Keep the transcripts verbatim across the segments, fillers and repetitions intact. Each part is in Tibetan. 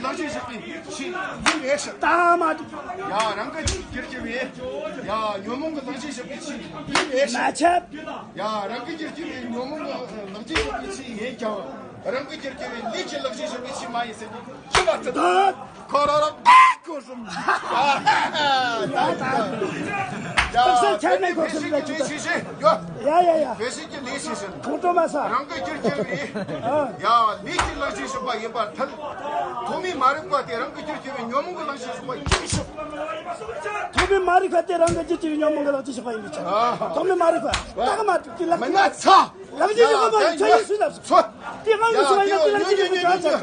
ལག་ཆས་བཞག་པའི་ཆེད་ཡིན་རེད་ཤག་ད་མ་ཐུབ། ཡ་རང་གི་རྒྱུར་གྱུར་བའི་ཡ་ཉོན་མོངས་ཀྱི་ལག་ཆས་བཞག་པའི་ཆེད་ཡིན་རེད་ཤག་མ་ཆབ། ཡ་རང་གི་རྒྱུར་གྱུར་བའི་ཉོན་མོངས་ཀྱི་ལག་ཆས་བཞག་པའི་ཆེད་ཡིན་ཀྱང་། རང་གི་རྒྱུར་གྱུར་བའི་ལས་ཀྱི་ལག་ཆས་བཞག་པའི་ཆེད་མ་ཡིན་ཟེར་གྱི་ཅི་མ་ཚད། ད་ཁོ་ར་ར་ཁོ་གསུམ། ཡ་ད་ཡ་ད་ས་ཆ་ནས་ཁོ་གསུམ་ལ་ཅི་ད། ཡ་ཡ་ཡ། བེ་སི་ཀི་ལས་བྱེད་ཟིན། ཁོང་ཁྲོ་མ་ཟ། རང་གི་རྒྱུར་གྱུར་བའི་ཡ་ལས་ཀྱི་ལག་ཆས་བཞག་པ་ཡིན་པར་ཐལ། ཐོག་མའི་མ་རིག་པ་དེ་རང་གི་རྒྱུར་གྱུར་བའི་ཉོན་མོངས་ཀྱི་ལག་ཆས་བཞག་པ་ཡིན་ཞིང་། ཐོག་མའི་མ་རིག་པ་དེ་རང་གི་རྒྱུར་གྱུར་བའི་ཉོན་མོངས་ཀྱི་ལག་ཆས་བཞག་པ་ཡིན་པའི་ཕྱིར། ཐོག་མའི་མ་རིག་པ་རྟགས་མ་གྲུབ་ཀྱི་ལག་ཆས་མི་ན་ཚ། ལག་ཆས་བཞག་པ་ཡིན་ཚ་ཡིན་སུས་ལབ་སོང་། དེ་གང་གི་སུ་བ་ཡིན་ན་དེ་ལག་ཆས་བཞག་པའི་གང་ཆ།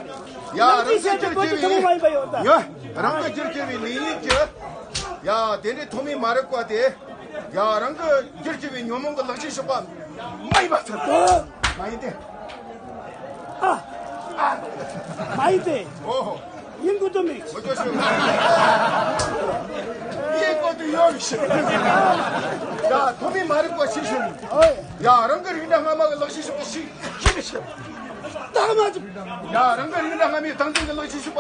ཡ་རང་གི་རྒྱུར་གྱུར་བའི་ཡ་རང་གི་རྒྱུར་གྱུར་བའི་ལས་ཡིན་གྱི། ཡ་དེ་འདྲའི་ཐོག་མའི་མ་རིག་པ་དེ། ཡ་རང་གི་རྒྱུར་གྱུར་བའི་ཉོན་མོངས་ཀྱི་ལག་ཆས་བཞག་པ་མ་ཡིན་པ་ཚོད། མ་ཡིན་ཏེ། ཨ། མ་ཡིན་ཏེ། ཨོ་ཧོ། ཡིན་དགོས་དོན་མེད། མི་དགོས་ཤོད། ཡིན་དགོས་དོན་ཡོད་མི་ཤེས། ཡ་ཐོག་མའི་མ་རིག་པ་ཤེས་ཤོད། ཨོ་ཡ། ཡ་རང་གི་རིགས་འདྲ་སྔ་མ་གི་ལག་ཆས་བཞག་པ་ཤེས་ཤེས་མི་ཤེས། རྟགས་མ་གྲུབ། ཡ་རང་གི་རིགས་འདྲ་སྔ་མའི་སྟངས་འཛིན་གྱི་ལག་ཆས་བཞག་པ་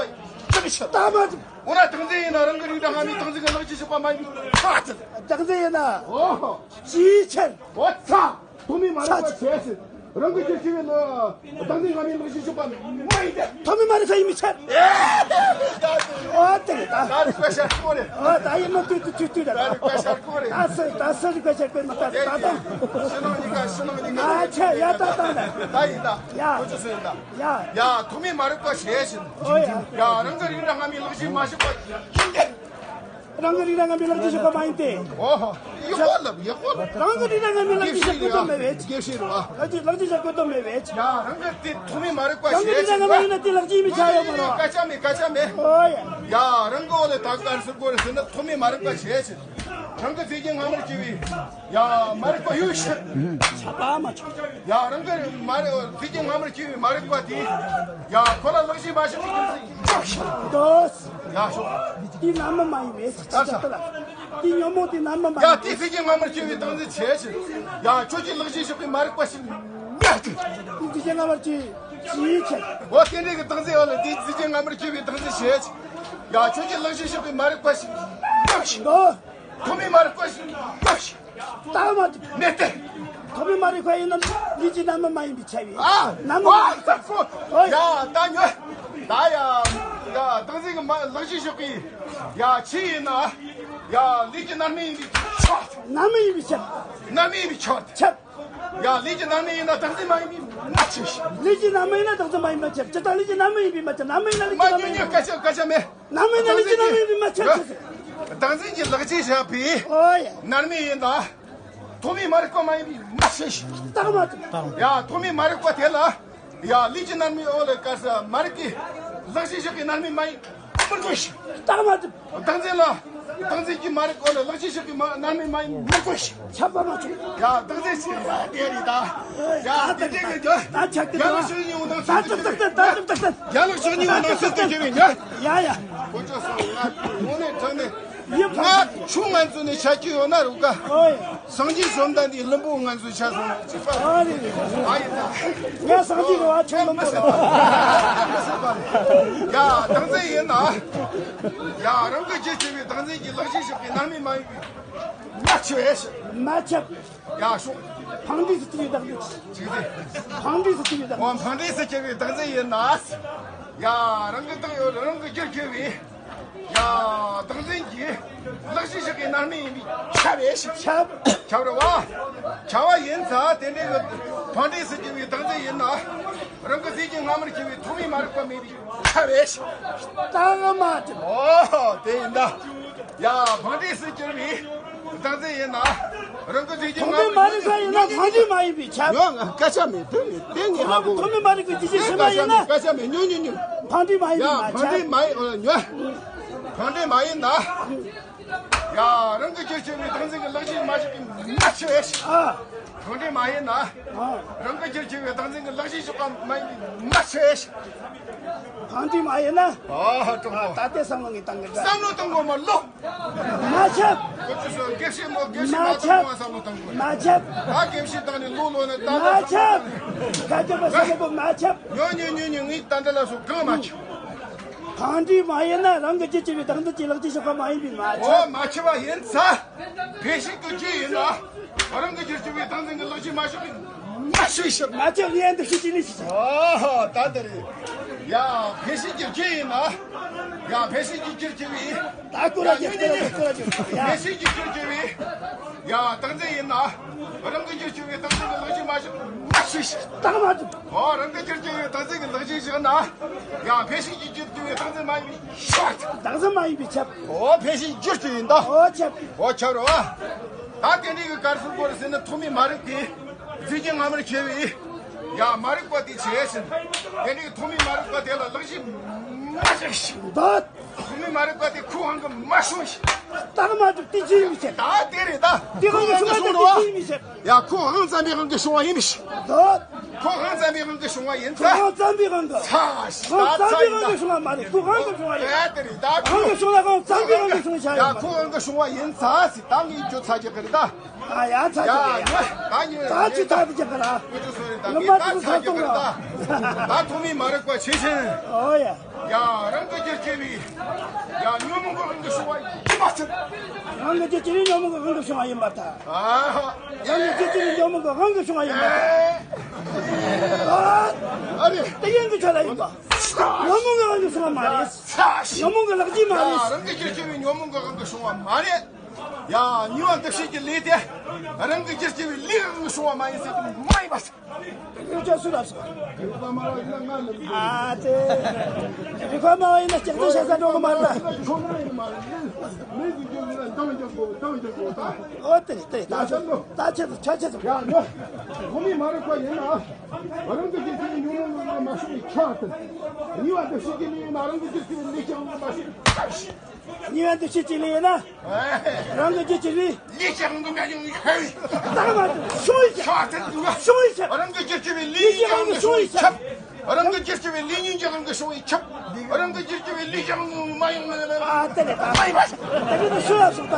ཤེས་མི་ཤེས། རྟགས་མ་གྲུབ། འོ་ན་སྟངས་འཛིན་ཡིན་ན་རང་གི་རིགས་འདྲ་སྔ་མའི་སྟངས་འཛིན་གྱི་ལག་ཆས་བཞག་པ་མ་ཡིན་པའི་ཕྱིར། སྟངས་འཛིན་ཡིན་ན། ཨོ་ཧོ། ཅིའི་ཕྱིར། འོ་ཚ། ཐོག་མའི་མ་རིག་པ་ཆེ་ཕྱིར། རང་གི་རྒྱུར་གྱུར་པའི་ལ་སྟངས་འཛིན་སྔ་མའི་ལག་ཆས་བཞག་པ་མ་ཡིན་ཏེ། ཐོག་མའི་མ་རིག་པ་ཡིན་པའི་ཕྱིར། ཨོ་དེ་རེད་ད། ད་རིག་པ་ཤར་ཁོ་རེད། ཨོ་ད་ཡིན་ནོ་ཏུ་ཏུ་ཏུ་ཏུ་ད། ད་རིག་པ་ཤར་ཁོ་རེད། ད་སུ་ད་སུ་རིག་པ་ཤར་པའི་མ་ད་ད་ད། ཕྱི་ནང་གཉིས་ཀ་ཕྱི་ནང་གཉིས་ཀ། ཨ་ཆ་ཡ་ད་ད་ད། ད་ཡིན་ད། ཡ། ཁོ་ཚོ་སུ་ཡིན་ད། ཡ། ཡ་ཐོག་མའི་མ་རིག་པ་ཆེ་ཕྱིར། ཨོ་ཡ། ཡ་རང་གི་རིགས་འདྲ་སྔ་མའི་ལག་ཆས་མ་བཞག་པ་ཡིན་ཏེ། རང་གི་རིགས་འདྲ་སྔ་མའི་ལག་ཆས་བཞག་པ་མ་ཡིན་ཏེ། ཨོ་ཧོ། ཡག་པོ་ལབ་ཡག་པོ་ལབ། རང་གི་རིགས་འདྲ་སྔ་མའི་ལག་ཆས་བཞག་དགོས་དོན་མེད་པས། དགེ་བཤེས་རེད་བ། ལག་ཆས་ལག་ཆས་བཞག་དགོས་དོན་མེད་པས། ཡ་རང་གི་དེ་ཐོག་མའི་མ་རིག་པ་རང་གི་ཞེས་རིགས་འདྲ་སྔ་མ་ཡིན་ན་དེ་ལག་ཆས་ཡིན་མི་ཆ་ཡོད་མ་རེད་བ། སྐད་ཆ་མེད་སྐད་ཆ་མེད། ཨོ་ཡ། ཡ་རང་གི་འོག་ལ་ད་ག་རེ་ཟེར་དགོས་རེད་ཟེར་ན་ཐོག་མའི་མ་རིག་པ་ཞེས་ཟེར། རང་གི་ཚེ་གྱི་སྔ་མར་སྐྱེ་བའི་ཡ་མ་རིག་པ་ཡོད་ཕྱིར། ཆ་པ་མ་ཆོག་ཡ་རང་གི་མ་རིག་ཚེ་གྱི་སྔ་མར་སྐྱེ་བའི་མ་རིག་པ་དེ་ཡ་ཁོ་ལ་ལག་ཤེས་མ་ཤེས་པའི་རྒྱུ་མཚན་ཡིན་ཆོག་ཤིང་། དོ། ཡ་ཤོག་དེ་ནམ་མ་ཡིན་པས་ཅི་ཆགས་ལ། དེ་ཉོན་མོངས་དེ་ནམ་མ་ཡིན་པས། ཡ་དེ་ཚེ་གྱི་སྔ་མར་སྐྱེ་བའི་སྟངས་འཛིན་བྱེད་ཕྱིར། ཡ་ཁྱོད་ཀྱི་ལག་ཤེས་ཤོག་པའི་མ་རིག་པ་ཞིག་ཉག་གི་དེ་ཚེ་གྱི་སྔ་མར་སྐྱེ་ཅིའི་ཕྱིར། འོ་དེ་འདྲའི་གི་སྟངས་འཛིན་ཡོད་ལ་དེ་ཚེ་གྱི་སྔ་མར་སྐྱེ་བའི་སྟངས་འཛིན་བྱེད་ཕྱིར། ཡ་ཁྱོད་ཀྱི་ལག་ཤེས་ཤོག་པའི་མ་རིག་པ་ཞིག་ཉག་ཤིང་། དོ། ཐོག་མའི་མ་རིག་པ་ཞིག་ཉག་ཤིང་། རྟགས་མ་གྲུབ། མེད་དེ། ཐོག་མའི་མ་རིག་པ་ཡིན་ན་ལུས་ཀྱི་རྣམ་སྨིན་མ་ཡིན་པའི་ཆ་བའི། ཨ། རྣམ་སྨིན། ཨ་ཡ་ད་ཉོན། ད་ཡ། ཡ་སྟངས་འཛིན་གྱི་མ་ལག་ཤེས་ཤོག་གི། ཡ་ཆི་ཡིན་ན། ཡ་ལུས་ཀྱི་རྣམ་སྨིན་ཡིན་པའི་ཆ། རྣམ་སྨིན་ཡིན་པའི་ཆ། རྣམ་སྨིན་ཡིན་པའི་ཆ། ཆ། ཡ་ལུས་ཀྱི་རྣམ་སྨིན་ཡིན་ན་སྟངས་འཛིན་མ་ཡིན་པའི་མ་ཆ། ལུས་ཀྱི་རྣམ་སྨིན་ཡིན་ན་སྟངས་འཛིན་མ་ཡིན་པའི་ཆ། ཇི་ལྟར་ལུས་ཀྱི་རྣམ་སྨིན་ཡིན་པའི་མ་ཆ། རྣམ་སྨིན་ཡིན་ན་ལུས་ཀྱི་རྣམ་སྨིན་ཡིན་པའི་མ་ཆ། སྐད་ཆ་མེད། རྣམ་སྨིན་ན་ལུས་ཀྱི་རྣམ་སྨིན་ཡིན་པའི་མ་ཆ། སྟངས་འཛིན་གྱི་ལག་ཆས་བཞག་པའི། ཨོ་ཡ། རྣམ་སྨིན་ཡིན་ན། ཐོག་མའི་མ་རིག་པ་མ་ཡིན་པའི་མ་ཆ། རྟགས་མ་གྲུབ། ཡ་ཐོག་མའི་མ་རིག་པ་དེ་ལ། ཡ་ལུས་ཀྱི་རྣམ་སྨིན་འོག་ལ་དཀར་ས་མ་རིག་གི། ལག་ཤེས་ཤོག་གི་རྣམ་སྨིན་མ་ཡིན་མི་དགོས་ཤིང་། རྟགས་མ་གྲུབ། སྟངས་འཛིན་ལ། སྟངས་འཛིན་གྱི་མ་རིག་འོག་ལ་ལག་ཤེས་ཤོག་གི་མ་རྣམ་སྨིན་མ་ཡིན་མི་དགོས་ཤིང་། ཆ་པ་མ་ཆོག་ཡ་སྟངས་འཛིན་ཞིག་ཡ་དེ་རེད་ད། ཡ་དེ་དེ་གི་ད་ཆ་གི་ཡ་ལག་ཤོག་གཉིས་འོག་ནང་ད་ཚིག་ཏག་ཏག་ད་ཏག་ཏག་ད། ཡ་ལག་ཤོག་གཉིས་འོག་ནང་ཚིག་ཏག་གི་རེད་ཉོ། ཡ་ཡ། ཁོ་ཚོ་སོང་ཡ་ངོ་ནས་དྲང་ནས། ཡིན་ང་ཆུང་ང་ཚོ་ནས་ཆ་རྒྱུས་ཡོད་ན་རུ་ཀ་ཨོ་ཡ། སངས་རྒྱས་བཅོམ་ལྡན་འདས་བླུན་པོ་ང་ཚོ་ཆ་སོང་ཅི་ཕ། ཨ་རེ་རེ། ཨ་ཡིན་ད། ང་སངས་རྒྱས་རེད་བ་ཆུང་བླུན་པོ་རེད། ཡ་སྟངས་འཛིན་ཡིན་ན། ཡ་རང་གི་རྒྱུ་ཆེ་བའི་སྟངས་འཛིན་གྱི་ལག་ཤེས་ཤོག་གི་རྣམ་སྨིན་མ་ཡིན་པའི་མ་ཆེ་བས། མ་ཆེ། ཡ་ཤོག་འཕང་འགྲོས་སུ་སྐྱེ་བའི་བདག་འཛིན། ཅིག་སྟེ། འཕང་འགྲོས་སུ་སྐྱེ་བའི་བདག་འཛིན། འོ་འཕང་འགྲོས་སུ་སྐྱེ་བའི་བདག་འཛིན་ཡིན་ན། ཡ་རང་གི་བདག་ཡོད་རང་གི་རྒྱུར་གྱུར་བའི། ཡ་བདག་འཛིན་གྱི་ལག་ཤེས་ཤོག་གི་རྣམ་སྨིན་ཡིན་པའི་ཆ་བས་ཤིག་ཆ། ཆ་རེད་བ། ཆ་བ་ཡིན་ཙང་དེ་འདྲའི་གི་འཕང་འགྲོས་སུ་སྐྱེ་བའི་བདག་འཛིན་ཡིན་ན། རང་གི་ཚེ་གྱི་སྔ་མར་སྐྱེ་བའི་ཐོག་མའི་མ་རིག་པ་མེད་པའི་ཆ་བས་ཤིག་རྟགས་མ་གྲུབ། ཨོ་དེ་ཡིན་ད། ཡ་འཕང་འགྲོས་སུ་གྱུར་པའི་བདག་འཛིན་ཡིན་ན། རང་གི་ཚེ་གྱི་ཐོག་མའི་མ་རིག་པ་ཡིན་ན་འཕང་འགྲོས་མ་ཡིན་པའི་ཆ། ཡོད་ང་སྐད་ཆ་མེད་དོན་མེད་དེ་ངས་ཧ་གོ། ཐོག་མའི་མ་རིག་པའི་རྒྱུ་ཆ་ཕྱི་མ་ཡིན་ན། སྐད་ཆ་མེད་ཉོན་ཉོན་ཉོན། འཕང་འགྲོས་མ་ཡིན་པའི་མ་ཆ། འཕང་འགྲོས་མ་ཡིན་ཉོན། འཕང་འགྲོས་མ་ཡིན་ན། ཡ་རང་གི་རྒྱུར་གྱུར་པའི་བདག་འཛིན་གྱི་ལག་ཤེས་མ་ཞིག་གི་མ་ཆེ་བས། ཨ། འཕང་འགྲོས་མ་ཡིན་ན། ཨ། རང་གི་རྒྱུར་གྱུར་པའི་བདག་འཛིན་གྱི་ལག་ཤེས་ཤོག་པ་མ་ཡིན་པའི་མ་ཆེ་བས། འཕང་འགྲོས་མ་ཡིན་ན། ཨ་ཧ་ཀྲུང་གོ། ད་ལྟའི་བསམ་བློ་ངས་བཏང་གི་འདྲ། བསམ་བློ་གཏོང་དགོས་མ་ལོ། མ་ཆེ། ཁོ་ཚོས་སོ་དགེ་བཤེས་མོ་དགེ་བཤེས་མ་མ་ཆེ། གཏོང་དགོས་བསམ་བློ་གཏོང་དགོས། མ་ཆེ། ད་དགེ་བཤེས་བཏང་ནས་ལོ་ལོ་ནས་ད་མ་ཆེ། ཁ་ཅོ་པ་བསམ་བློ་མ་ཆེ། ཉོ་ཉོ་ཉོ་ཉོ་ངས་ད་འདི་ལ་སོ་གང་མ་ཆེ། གང་འདྲ་མ་ཡིན་ན་རང་གི་རྒྱུད་ཆད་པའི་བདག་འཛིན་གྱི་ལག་རྗེས་ཕྱག་པ་མ་ཡིན་པས་མ་ཆད། འོ་མ་ཆད་པ་ཡིན་ཙང་། ཕས་ཤིང་གི་རྒྱུད་ཡིན་ན། རང་གི་རྒྱུད་ཆད་པའི་བདག་འཛིན་གྱི་ལག་རྗེས་མ་ཆད་པས་མ་ཆད་པས། མ་ཆད་པ་ཡིན་འདུག་ཤེས་ཀྱི་ནི་ཤེས་ཀྱི། ཨ་ཧ་ད་དེ་རེད། ཡ་ཕས་ཤིང་གི་རྒྱུད་ཡིན་ན། ཡ་ཕས་ཤིང་གི་རྒྱུད་ཆད་པའི། ད་ཀུ་ར་ཡ་རྒྱུད་ཉོན་མོངས་ཀྱི། ཀུ་ར་རྒྱུད་ཡ། ཕས་ཤིང་གི་རྒྱུད་ཆད་པའི། ཡ་བདག་འཛིན་ཡིན་ན། རང་གི་རྒྱུད་ཆད་པའི་བདག་འཛིན་གྱི་ལག་རྗེས་མ་ཆད་པས་མ་ཆད་པས། རྟགས་མ་གྲུབ། ཨོ་རང་གི་རྒྱུད་ཆད་པའི་བདག་འཛིན་གྱི་ལག་རྗེས་ཕྱག་ན། ཡ་ཕས་ཤིང་གི་རྒྱུད་ཆད་པའི་བདག་འཛིན་མ་ཡིན་པས་ཆད། བདག་འཛིན་མ་ཡིན་པས་ཆད། ཨོ་ཕས་ཤིང་གི་རྒྱུད་ཆད་ཡིན་ད། ཨོ་ཆད། ཨོ་ཆད་རོ། ད་དེ་འདྲའི་གི་གར་སོང་སྐོར་ཟེར་ན་ཐོག་མའི་མ་རིག་པའི་རྫས་ཀྱི་རྔ་མར་ཆད་པའི། ཡ་མ་རིག་པ་དེ་ཆད་ཟིན། དེ་འདྲའི་ཐོག་མའི་མ་རིག་པ་དེ་ལ་ལག་རྗེས་མ་ཆད་ཤིང་ད། ཐོག་མའི་མ་རིག་པ་དེ་ཁོའི་དབང་གིས་མ་བྱུང་ཞིང་། རྟགས་མ་གྲུབ་དེ་ཅི་ཡིན་མི་ཤེས། ད་དེ་རེད་ད། དེ་དབང་གིས་བྱུང་བ་དེ་ཅི་ཡིན་མི་ཤེས། ཡ་ཁོའི་དབང་བཙན་པོའི་དབང་གིས་བྱུང་བ་ཡིན་མི་ཤེས། ད། ཁོའི་དབང་བཙན་པོའི་དབང་གིས་བྱུང་བ་ཡིན་ད། ཁོའི་དབང་བཙན་པོའི་དབང་གིས། ཚ་ཞིག་ད་ཚ་ཡིན་ད། ཁོའི་དབང་གིས་བྱུང་བ་མ་རེད། ཁོའི་དབང་གིས་བྱུང་བ་རེད། ད་དེ་རེད་ད། དབང་གིས་བྱུང་ན་དབང་བཙན་པོའི་དབང་གིས་བྱུང་བྱ་ཡ་ཡོད་མ་ཁོའི་དབང་གིས་བྱུང་བ་ཡིན་ཚ་ཟིག་ད་ངས་ཁྱོད་ཚ་རྒྱག་གི་རེད་ད། ཨ་ཡ་ཚ་ཡ་ཚ་ཡ། ད་ཉོན་ད་ཅི་ཚ་དེ་རྒྱག་གི་ལ། ཀུ་ཅོ་སོ་རེད་ད། ངས་ད་ཚ་རྒྱག་གི་རེད་ད། ད་ཐོག་མའི་མ་རིག་པ་ཆད་ཤིང་། ཨོ་ཡ། ཡ་རང་གི་རྒྱུད་ཆད་པའི། ཡ་ཉོན་མོངས་ཀྱི་དབང་གིས་བྱུང་བ་ཡིན་པ་ཆད། རང་གི་རྒྱུད་ཆད་པའི་ཉོན་མོངས་ཀྱི་དབང་གིས་བྱུང་བ་ཡིན་པར་ཐལ། ཨ་ཧ། རང་གི་རྒྱུད་ཆད་པའི་ཉོན་མོངས་ཀྱི་དབང་གིས་བྱུང་བ་ཡིན་པར་ཐལ། ཨ་རེ། དེ་ཡིན་གྱི་ཆ་ལ་ཡིན་པ། ཉོན་མོངས་ཀྱི་དབང་གིས་བྱུང་བ་མ་རེད། ཉོན་མོངས་ཀྱི་ལག་རྗེས་མ་རེད། རང་གི་རྒྱུད་ཆད་པའི་ཉོན་མོངས་ཀྱི་དབང་གིས་བྱུང་བ་མ་རེད། ཡ་ཉེས་པ་འདུ་ཤེས་ཀྱི་ལས་དེ། རང་གི་རྒྱུད་ཆད་པའི་ལས་ཀྱི་དབང་གིས་བྱུང་བ་མ་ཡིན་ཟེར་གྱི་མ་ཡིན་པ་ཟེར། དེ་ལས་ཀྱང་སུ་ལ་སོགས། ཨ་ཙི། རིག་པ་སྨྲ་བ་ཡིན་ན་སྐྱག་རྫུན་བཤད་ས་འགྲོ་གི་མ་རེད་ད། ཨོ་དེ་རེད་དེ་རེད། ད་ཆོག་ད་ཆོག་ཆོག་ཆོག་ཆོག་ཡ་ཡ། ཐོག་མའི་མ་རིག་པ་ཡིན་ན། རང་གི་རྒྱུད་ཆད་པའི་ཉོན་མོངས་ཀྱི་དབང་གིས་མ་བྱུང་བའི་ཆ་དེ། ཉེས་པ་འདུ་ཤེས་ཀྱི་ལས་ཡིན་ན་རང་གི་རྒྱུད་ཆད་པའི་ལས་ཀྱི་དབང་གིས་མ་བྱུང་བའི་ཆ་ཞིག་ཉེས་པ་འདུ་ཤེས་ཀྱི་ལས་ཡིན་ན། རང་གི་རྒྱུད་ཆད་པའི། ལས་ཀྱི་དབང་གིས་མ་བྱུང་བའི་ཆ། རྟགས་མ་གྲུབ་བྱུང་བའི་ཆ། ཆ་དེ་འདུག་ག་བྱུང་བའི་ཆ། རང་གི་རྒྱུད་ཆད་པའི་ལས་ཉོན་གྱི་དབང་གིས་བྱུང་བའི་ཆ། རང་གི་རྒྱུད་ཆད་པའི་ལས་ཉོན་གྱི་དབང་གིས་བྱུང་བའི་ཆ། རང་གི་རྒྱུད་ཆད་པའི་ལས་ཀྱི་དབང་གིས་མ་ཡོང་ན་ལ་ལ། ཨ་དེ་ལས་ད་མ་ཡིན་པ་ཞིག་ད་གིན་ད་ཤོད་ལ་སོང་ད།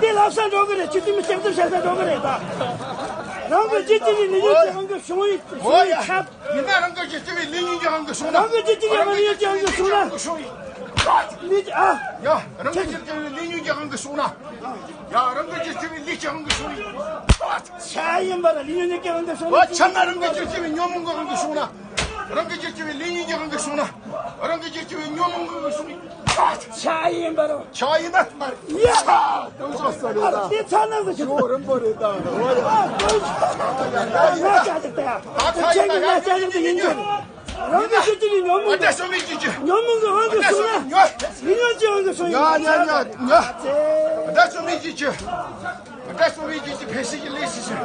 དེ་ལབ་ས་འགྲོ་གི་རེད། ཁྱོད་དེ་མི་སྐྱག་རྫུན་བཤད་ས་འགྲོ་གི་རེད་ད། རང་གི་རྒྱུད་ཆད་པའི་ལས་ཉོན་གྱི་དབང་གིས་བྱུང་བའི་བྱུང་བའི་ཆ། ཡིན་ན་རང་གི་རྒྱུད་ཆད་པའི་ལས་ཉོན་གྱི་དབང་གིས་བྱུང་ན། རང་གི་རྒྱུད་ཆད་པའི་ལས་ཉོན་གྱི་དབང་གིས་བྱུང་བའི། ལས་ཀྱི་ཨ། ཡ་རང་གི་རྒྱུད་ཆད་པའི་ལས་ཉོན་གྱི་དབང་གིས་བྱུང་ན། ཡ་རང་གི་རྒྱུད་ཆད་པའི་ལས་ཀྱི་དབང་གིས་བྱུང་བའི། ཆ་ཡིན་པར་ལས་ཉོན་གྱི་དབང་གིས་བྱུང་བའི། ཆ་ན་རང་གི་རྒྱུད་ཆད་པའི་ཉོན་མོངས་ཀྱི་དབང་གིས་བྱུང་ན། རང་གི་རྒྱུད་ཆད་པའི་ལས་ཉོན་གྱི་དབང་གིས་བྱུང་ན། རང་གི་རྒྱུད་ཆད་པའི་ཉོན་མོངས་ཀྱི་དབང་གིས་བྱུང་བའི། ཆ་ཡིན་པར། ཆ་ཡིན་ན་མ་རེད། ཡ། ཏུང་ཅོ་སོ་རེད་ད། དེ་ཚ་ན་ཟེར་གྱི། ཞོ་རིན་པོ་རེད་ད། ཨ་ང་ཅག་ཅིག་ད་ཡ། ད་ཁྱེད་ཀྱི་ང་ཅག་ཅིག་ཏུ་ཡིན་གྱི། རང་གི་རྒྱུད་ཆད་པའི་ཉོན་མོངས་ཀྱི། ཉོན་མོངས་ཀྱི་དབང་གིས་བྱུང་ན། ལས་ཉོན་གྱི་དབང་གིས་བྱུང་ཡིན། ཉོན་ཉོན་ཉོན་ཉོན། ཨ་ཙི། ད་ཅོ་མི་གྱི་ཆུ། ད་ཅོ་མི་གྱི་ཆུ་ཕས་ཤིང་གི་ལས་ཤིག་ཆུ།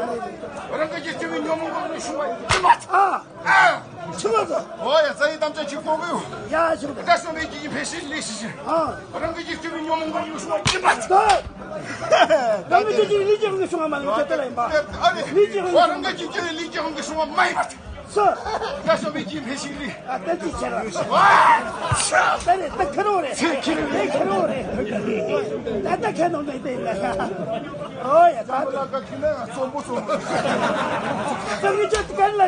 རང་གི་རྒྱུད་ཆད་པའི་ཉོན་མོངས་ཀྱི་དབང་གིས་བྱུང་བ་ཡིན་པ། ཨ། ཨ། ཆུ་མ་ཟ། ཨོ་ཡ་ས་ཡི་གཏམ་ཅན་ཆུ་ཀོ་གུ། ཡ་ཆུ། ད་ཅོ་མི་གྱི་ཕས་ཤིང་གི་ལས་ཤིག་ཆུ། ཨ། རང་གི་རྒྱུད་ཆད་པའི་ཉོན་མོངས་ཀྱི་དབང་གིས་བྱུང་བ་ཡིན་པ། ད། རང་གི་རྒྱུད་ཆད་པའི་ལས་ཀྱི་དབང་གིས་བྱུང་བ་མ་ཡིན་པ་དེ་ལ་ཡིན་པ། ཨ་རེ། ལས་ཀྱི་དབང་གིས། རང་གི་རྒྱུད་ཆད་པའི་ལས་ཀྱི་དབང་གིས་བྱུང་བ་མ་ཡིན་པ། སོ། ད་ཅོ་མི་གྱི་ཕས་ཤིང་གི་ལས། ཨ་ད་ཅི་བྱེད་ར། ཝ། ད་རེད་ད་ཁེར་རོ་རེད། ཚེ་ཁེར་རོ་རེད། ཁེར་རོ་རེད། ད་ད་ཁེར་རོ་མེད་དེ་ལ། ཨོ་ཡ་ད། ལ་ཀ་ཁི་ན་རྩོམ་པོ་རྩོམ་པོ། ད་མི་ཅོ་ཏི་ཀ་ལ་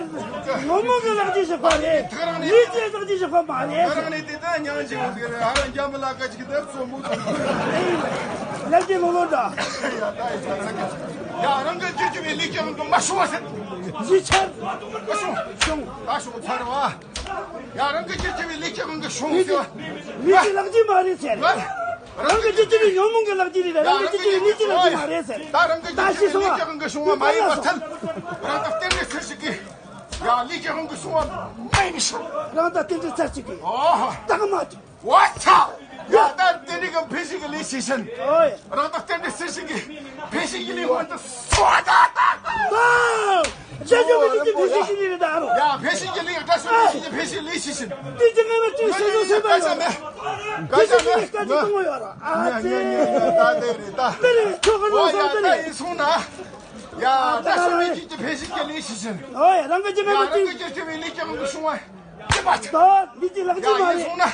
ངོ་མ་གི་ལག་རྗེས་ཤིག་པ་རེད། ལས་ཀྱི་ལག་རྗེས་ཤིག་པ་མ་རེད། ད་རང་ནས་དེ་ད་ཉང་ཅིག་ཨ་ར་འཇམ་པོ་ལ་ཀ་ཅིག་ད་རྩོམ་པོ་རྩོམ་པོ། ལག་རྗེས་ལོ་ལོ་འདྲ། ཡ་རང་གི་རྒྱུད་ཆད་པའི་ལས་ཀྱི་དབང་གིས་མ་བྱུང་བ་ཟེར། ཡིད་ཆར། མ་བྱུང་། བྱུང་། ད་བྱུང་ཚར་བ། ཡ་རང་གི་རྒྱུད་ཆད་པའི་ལས་ཀྱི་དབང་གིས་བྱུང་ཟེར་བ། ལས་ཀྱི་ལག་རྗེས་མ་རེད་ཟེར། རང་གི་རྒྱུད་ཆད་པའི་ཉོན་མོངས་ཀྱི་ལག་རྗེས་རེད། རང་གི་རྒྱུད་ཆད་པའི་ལས་ཀྱི་ལག་རྗེས་མ་རེད་ཟེར། ད་རང་གི་རྒྱུད་ཆད་པའི་ལས་ཀྱི་དབང་གིས་བྱུང་བ་མ་ཡིན་པར་ཐལ། རང་ད་རྟེན་འབྲེལ་ཚར་ཞིག་གི། ཡ་ལས་ཀྱི་དབང་གིས་བྱུང་བ་མ་ཡིན་ཞིང་། རང་ད་རྟེན་འབྲེལ་ཚར་ཞིག་གི། ཨོ་ཧ། རྟགས་མ་གྲུབ། ཝ་ཚ། ཡ་ད་རྟེན་འབྲེལ་གྱི་ཕས་ཤིང་གི་ལས་ཤིག་ཆུ། ཨོ་ཡ། རང་ད་རྟེན་འབྲེལ་ཚར་ཞིག་གི་ཕས་ཤིང་གི་ལས་སྔོན་དུ་སོ་ད་ད་ད། ད། ཅོ་མི་གྱི་ཕས་ཤིང་གི་ལས་རེད་ད་རོ། ཡ་ཕས་ཤིང་གི་ལས་ད་ཅོ་མི་གྱི་ཕས་ཤིང་ལས་ཤིག་ཆུ། དེ་ཅི་ངེས་པ་ཅི་ཤེས་ནོ་སེམས་པ་ཡོད། དེ་ཅི་ངེས་པ་ཅི་གཏོང་ཡོད་རོ། ཨ་ཙི། ད་དེ་རེད་ད། དེ་རེད་ཁྱོད་ཀྱི་ལོ་སོང་དེ་རེད། ཡིན་སོང་ན། ཡ་ད་ཅོ་མི་གྱི་ཕས་ཤིང་གི་ལས་ཤིག་ཆུ། ཨོ་ཡ་རང་གི་ཅི་ངེས་པ་ཅི། ཡ་རང་གི་རྒྱུད་ཆད་པའི་ལས་ཀྱི་དབང་གིས་བྱུང་བ། ཡིན་པ་ཆགས། ད་འདི་ཅི་ལག་ཅི་མ་རེད། ཡ་ཡིན་སོང་ན།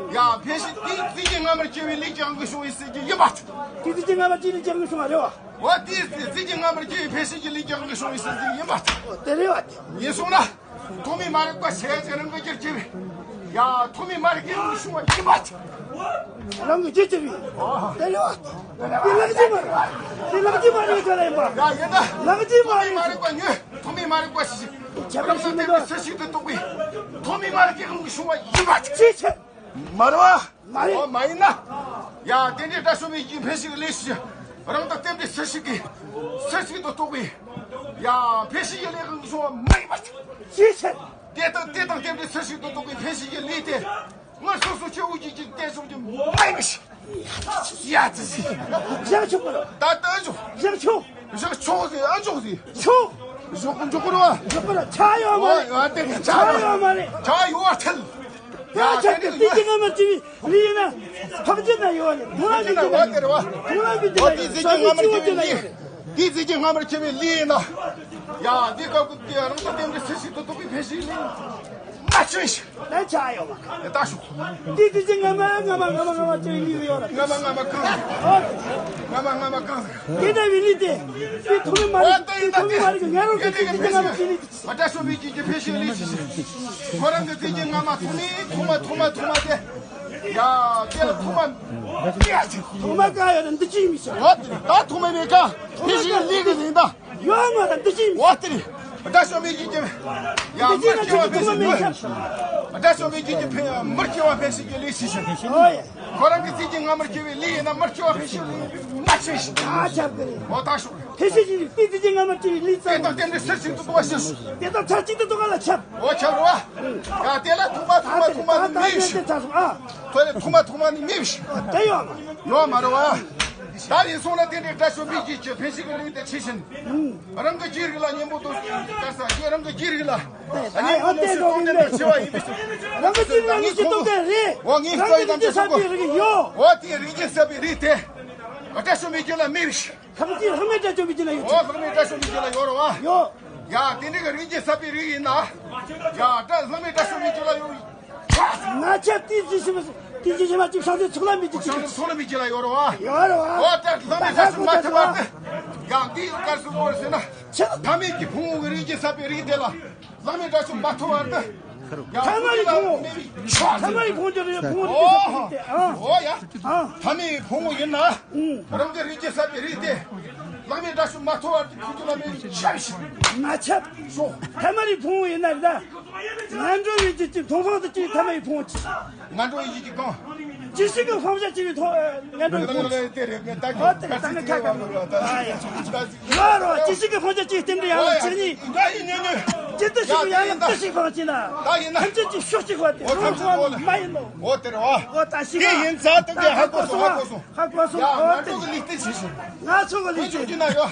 ཡ་ཕས་ཤིང་འདི་རྫས་ཀྱི་རྔ་མར་ཆད་པའི་ལས་ཀྱི་དབང་གིས་བྱུང་བའི་ཟེར་གྱི་ཡིན་པ་ཆགས། དེ་རྫས་ཀྱི་རྔ་མར་ཆད་ནས་ཀྱང་བྱུང་བ་རེད་བ། འོ་དེ་རྫས་ཀྱི་རྔ་མར་ཆད་པའི་ཕས་ཤིང་གི་ལས་ཀྱི་དབང་གིས་བྱུང་བའི་ཟེར་གྱི་ཡིན་པ་ཆགས། འོ་དེ་རེད་བ་དེ། ཡིན་སོང་ན། ཐོག་མའི་མ་རིག་པ་ཆད་ཅིང་རང་གི་རྒྱུད་ཆད་པའི། ཡ། ཐོག་མའི་མ་རིག་གི་རང་བྱུང་བ་ཡིན་པ། རང་གི་རྒྱུད་ཀྱི་རིགས། དེ་ལས་དེ་ལག་རྗེས་མ་རེད། དེ་ལག་རྗེས་མ་རེད་ཟེར་ཡིན་པ། ཡ། ཡིན་ད། ལག་རྗེས་མ་རེད། ཐོག་མའི་མ་རིག་པ་ཉོན། ཐོག་མའི་མ་རིག་པ་ཞིག་ཞིག་ཁྱད་པར་རང་ལ་ཞིག་མི་བརྟེན་པའི་འདུག་སུ་ཞིག་ཏུ་གཏོགས་པའི། ཐོག་མའི་མ་རིག་གི་རང་བྱུང་བ་ཡིན་པ། ཅིའི་ཕྱིར། མ་རེད་བ། མ་རེད། ཨོ། མ་ཡིན་ན། ཡ། དེ་འདྲའི་དགྲ་བཅོམ་པའི་ཡིད་ཀྱི་འཕེན་བྱེད་ཀྱི་ལས་ཞིག་རང་དང་བརྟེན་པའི་སུ་ཞིག་གིས། སུ་ཞིག་ཏུ་གཏོགས་པའི། ཡ། འཕེན་བྱེད་ཀྱི་ལས་རང་བྱུང་བ་མ་ཡིན་པ། ཅིའི་ཕྱིར། དེ་དང་དེ་དང་བརྟེན་པའི་སུ་ཞིག་ཏུ་གཏོགས་པའི་འཕེན་བྱེད་ཀྱི་ལས་དེ། སྔར་སོ་སོ་སྐྱེ་བོ་ཀྱི་རྒྱུད་ཀྱི་རྟེན་བཟུང་རྒྱུ་མ་ཡིན་པ་ཞིག་ཡ། ཙི་ཙི། བཞག་ཆོག་གི་རེད། ད་ལྟ་འཇོག་བཞག་ཆོག་བཞག་ཆོག་ཟེར། ཨ། འཇོག་ཟེར། ཆོག་བཞག་འཇོག་གི་རེད་བ། འཇོག་གི་རེད། ཆགས་ཡོད་མ་རེད། ཨོ། ཡ། དེ་ཆགས་ཡོད་མ་རེད། ཆགས་ཡོད་ཐལ། ཡ། ཆགས་ཀྱི་དེ་ཅི་ངོ་མ་ཅི་བི་ལི་ཡིན་ན། ཕག་རྒྱུད་ན་ཡོད་ནི། དུང་ལ་མི་རྒྱུད་ན་ཡོད་ནི། དུང་ལ་མི་རྒྱུད་ན་ཡོད་ནི། དེ་ཟེར་གྱི་སྔ་མར་སྐྱེ་བའི་ལི། དེ་ཟེར་གྱི་སྔ་མར་སྐྱེ་བའི་ལི་ཡིན་ན། ཡ། འདི་སྐབས་ཀྱི་དེ་རང་དང་བརྟེན་པའི་སུ་ཞིག་ཏུ་གཏོགས་པའི་འཕེན་བྱེད་ལས་མ་བྱུང་ཞིག་ལན་ཆགས་ཡོད་མ། ད་ཤོག་འདི་དེ་ཅི་ངོ་མ་ངོ་མ་ངོ་མ་ངོ་མ་ཅི་ལི་ཡོད་ར། ངོ་མ་ངོ་མ་གང་། ཨོ། ངོ་མ་ངོ་མ་གང་། དེ་འདྲ་བའི་ལི་དེ། དེ་ཐོག་མའི་མ་རིག་ཨོ། ད་ཡིན་ད། དེ་ཐོག་མའི་མ་རིག་ངོ་མ་ཅི་ལི། དགྲ་བཅོམ་པའི་རྒྱུད་ཀྱི་འཕེན་བྱེད་ཀྱི་ལས་ཞིག་ཁོ་རང་གི་དེ་ཅི་སྔ་མ་ཐོག་མའི་ཐོག་མ་ཐོག་མ་ཐོག་མ་དེ། ཡ། དེ་ལ་ཐོག་མ། ཐོག་མ་གང་ཡོད་ན་འདི་ཅི་མི་ཤེས། ཨོ། དེ་ད་ཐོག་མ་མེད་ཀ་འཕེན་བྱེད་ཀྱི་ལས་ཀྱི་ཡིན་ད། ཡོད་མ་རེད། འདི་ཅི་མི་ཤེས། ཨོ། དེ་རེད། དགྲ་བཅོམ་པའི་རྒྱུད་ཀྱི། ཡ། འདི་ཅི་མར་ན་སྐྱེ་བ་ཅི་འཕེན་ཐོག་མ་བྱེད་མེད་ཀྱི་ཡོད། ཤ། དགྲ་བཅོམ་པའི་རྒྱུད་ཀྱི་འཕེན། མར་སྐྱེ་བ་འཕེན་བྱེད་ཀྱི་ལས་ཞིག་ཨོ་ཡ། ཁོ་རང་གི་དེ་ཅི་སྔ་མར་སྐྱེ་བའི་ལས་ཡིན་ན་མར་སྐྱེ་བ་འཕེན་བྱེད་ཀྱི་ལས་མ་བྱུང་ཞིག་ཨ། ཆགས་ཀྱི་རེད། ཨོ། ད་ཤོག་འཕེན་བྱེད་ཀྱི་ལས་དེ་དེ་ཅི་སྔ་མར་སྐྱེ་བའི་ལས་ཙམ། དེ་དང་བརྟེན་པའི་སུ་ཞིག་ཏུ་གཏོགས་པ་ཞིག་དེ་དང་ཚར་གཅིག་ཏུ་གཏོགས་པ་ལ་ཁྱབ། ཨོ། ཁྱབ་རེད་བ། ཡ། དེ་ལ་ཐོག་མ་ཐོག་མ་ཐོག་མ་ནི་མེད་ཞིག་ད་དེ་ད་ད་དེ་ཚར་སོང་། ཨ། ཐོག་མ་ཐོག་མ་ནི་མེད་ཞིག་དེ་ཡོད་མ། ཡོད་མ་རེད་བ། ད་ཡིན་སོང་ན་དེ་འདྲའི་དགྲ་བཅོམ་པའི་རྒྱུད་ཀྱི་འཕེན་བྱེད་ཀྱི་ལས་དེ་ཆེ་ཞིང་། རང་གི་རྒྱུད་རིགས་ལ་གཉེན་པོ་དང་དཀར་ས་རྒྱུད། རང་གི་རྒྱུད་རིགས་ལ་གཉེན་པོ་ནོར་སྲིད་སྟོབས་ལྡན་དང་བྱེ་བ་ཡིན་པའི་ཕྱིར། རང་གི་རྒྱུད་རིགས་ལ་གཉེན་པོ་དང་བྱེ་བ་ཡིན་པའི་ཕྱིར། འོ། དེའི་རིགས་ཀྱི་ས་པའི་རིགས་ཡོད། འོ། དེའི་རིགས་ཀྱི་ས་པའི་རིགས་དེ་དགྲ་བཅོམ་པའི་རྒྱུད་ལ་མེད་པའི་ཕྱིར། ཁམས་ཀྱི་ལྷག་མེད་དགྲ་བཅོམ་པའི་རྒྱུད་ལ་ཡོད། འོ། ལྷག་མེད་དགྲ་བཅོམ་པའི་རྒྱུད་ལ་ཡོད་རེད་བ། ཡོད། ཡ། དེ་འདྲའི་གི་རིགས་ཀྱི་ས་པའི་རིགས་ཡིན་ན། ཡ། དགྲ་ལྷག་མེད་དགྲ་བཅོམ་པའི་རྒྱུད་ལ་ཡོད། ང་ཆབ་དེའི་རྒྱུད་ཕྱི་མ། དེའི་རྒྱུད་ཕྱི་མ་གཅིག་བྱང་སེམས་ཚོགས་ལམ་པའི་རྒྱུད་ཀྱི། བྱང་སེམས་ཚོགས་ལམ་པའི་རྒྱུད་ལ་ཡོད་རེད་བ། ཡོད་རེད་བ། འོ། དགྲ་ལྷག་མེད་དགྲ་བཅོམ་མ་ཐུབ་བར་དུ། ཡང་འདི་ཡོད་གར་སོང་བར་ཟེར་ན། ཆེ། ཐ་མལ་གྱི་ཕུང་པོ་གི་རིགས་ཀྱི་ས་པའི་རིགས་དེ་ལ་ལྷག་མེད་དགྲ་བཅོམ་མ་ཐུབ་བར་དུ། ཡང་ཐ་མལ་གྱི་ཕུང་པོ། ཐ་མལ་གྱི་ཕུང་པོ་གི་རིགས་ཕུང་པོ་རིགས་ཀྱི་ས་པའི་རིགས་དེ། ཨ། འོ་ཡ། ཨ། ཐ་མལ་གྱི་ཕུང་པོ་ཡིན་ན། རང་གི་རིགས་ཀྱི་ས་པའི་རིགས་དེ་ལྷག་མེད་དགྲ་བཅོམ་མ་ཐུབ་བར་དུ་ཁུ་ཁུ་ལ་མེད་པའི་ཆབ་ཞིག་ང་ཆབ། ཐ་མལ་གྱི་ཕུང་པོ་ཡིན་ན་རེད་ད། ངན་འགྲོ་བའི་རྒྱུད་ཀྱི་མཐོང་སྤང་དུ་སྐྱེ་བའི་ཐ་མལ་གྱི་ཕུང་པོ་ཅིག་ངན་འགྲོ་བའི་རྒྱུད་ཀྱི་གང་། ཇི་སྲིད་ཀྱི་སྤང་བྱ་སྐྱེ་བའི་མཐོང་། ངན་འགྲོ་བའི་ཕུང་པོ་ཅིག་དེ་རེད། ངས་ད་གི་ཨོ། དེ་ད་ནི་ཁ་ཁ་མི་རོ་ད། ཡ་རོ། ཇི་སྲིད་ཀྱི་སྤང་བྱ་སྐྱེ་བའི་རྟེན་འབྲེལ་ཡན་ལག་བཅུ་གཉིས། འདྲ་ཡིན་ཉོ་ཉོ། ཇི་ལྟར་ཞིག་ཡང་ཡང་དུ་ཞིག་སྤང་བྱས་ན། ད་ཡིན་ན། ཐམས་ཅད་ཀྱི་ཕྱོགས་གཅིག་པ་དེ་ཨོ། རང་ཐམས་ཅད་ཚོགས་ལ་མ་ཡིན་ནོ། ཨོ། དེ་རེད་བ། ཨོ། ད་ཞིག་དེ་ཡིན་ཙང་དེ་ག་ཧ་གོ་སོང་། ཧ་གོ་སོང་། ཧ་གོ་སོང་། ཡ། ཨོ། ང་ཚོ་གི་ལུས་རྟེན་བྱས་ཤིང་། ང་ཚོ་གི་ལུས་རྟེན། ཡ།